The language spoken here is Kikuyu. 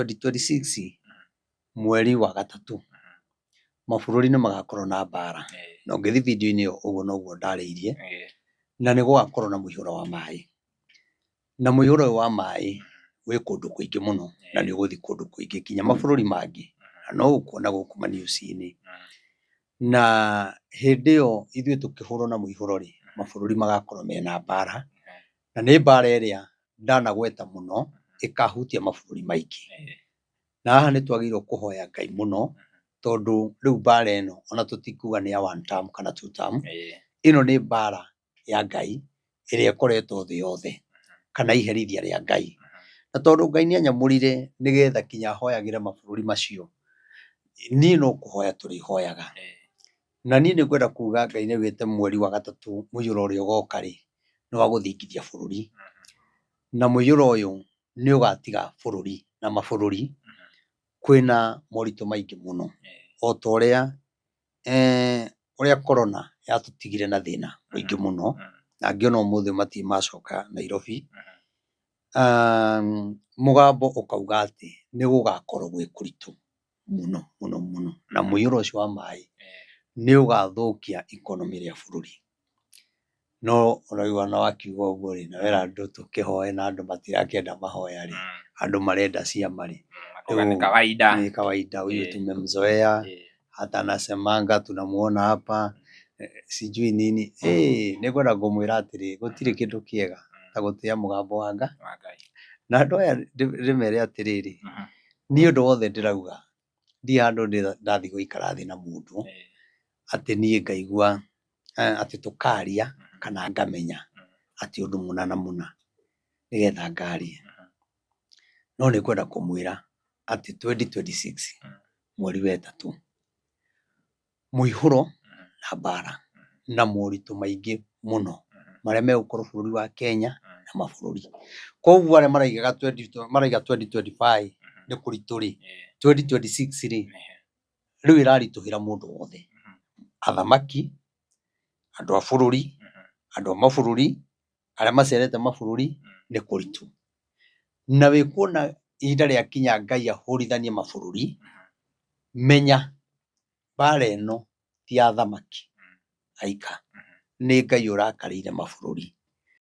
2026 mweri wa gatatũ mabũrũri nĩ magakorwo na mbara, na ũngĩthiĩ video-inĩ ĩyo ũguo noguo ndarĩirie, na nĩ gũgakorwo na mũihũro wa maĩ, na mũihũro ũyũ wa maĩ wĩ kũndũ kũingĩ mũno, na nĩ ũgũthiĩ kũndũ kũingĩ nginya mabũrũri mangĩ, na no ũkuona gũkũ ma news-inĩ. Na hĩndĩ ĩyo ithuĩ tũkĩhũrwo na mũihũro rĩ, mabũrũri magakorwo mena mbara, na nĩ mbara ĩrĩa ndanagweta mũno ĩkahutia mabũrũri maingĩ. Na haha nĩ twagĩrĩirwo kũhoya Ngai mũno, tondũ rĩu mbara ĩno ona tũtikuga nĩ ya one term kana two term, ĩno nĩ mbara ya Ngai ĩrĩa ĩkoretwo thĩ yothe, kana iherithia rĩa Ngai. Na tondũ Ngai nĩ anyamũrire nĩgetha kinya hoyagĩre mabũrũri macio, niĩ no kũhoya tũrĩhoyaga. Na niĩ nĩ ngwenda kuga Ngai nĩ augĩte mweri wa gatatũ mũiyũro ũrĩa ũgoka rĩ, nĩ wa gũthingithia bũrũri. Na mũiyũro ũyũ nĩ ũgatiga bũrũri na mabũrũri kwĩna moritũ maingĩ mũno. O ta ũrĩa ũrĩa corona yatũtigire na thĩna mũingĩ mũno, na ngĩona ũmũthĩ matirĩ macoka Nairobi. Mũgambo ũkauga atĩ nĩ gũgakorwo gwĩ kũritũ mũno mũno mũno, na mũiyũro ũcio wa maĩ nĩ ũgathũkia economy ya bũrũri. No ũraigua ona wakiuga ũguo rĩ, na wera andũ tũkĩhoe na andũ matirakĩenda mahoya rĩ, andũ marenda ciama rĩ. Makoiga ni kawaida. Ni kawaida huyu tumemzoea, hata anasemanga tunamuona hapa sijui nini. Nĩ ngwenda kũmwĩra atĩrĩ, gũtirĩ kĩndũ kĩega ta gũtĩa mũgambo wa Ngai. Wa Ngai. Na andũ aya ndĩmere atĩrĩrĩ, niĩ ũndũ wothe ndĩrauga, ndirĩ handũ ndathiĩ gũikara thĩ na mũndũ, atĩ niĩ ngaigua atĩ tũkaria kana ngamenya atĩ ũndũ mũna na mũna nĩgetha ngarie. No nĩ ngwenda kũmwĩra atĩ 2026 mweri wa ĩtatũ, mũihũro na mbara na moritũ maingĩ mũno marĩa megũkorwo bũrũri wa Kenya na mabũrũri. Koguo arĩa maraigaga maraiga 2025 nĩ kũritũ rĩ, 2026 rĩ, rĩu ĩraritũhĩra mũndũ wothe, athamaki, andũ a bũrũri, andũ a mabũrũri, arĩa macerete mabũrũri, nĩ kũritũ. Na wĩkuona ihinda rĩakinya Ngai ahũrithanie mabũrũri, menya mbara ĩno ti ya athamaki aika, nĩ Ngai ũrakarĩire mabũrũri.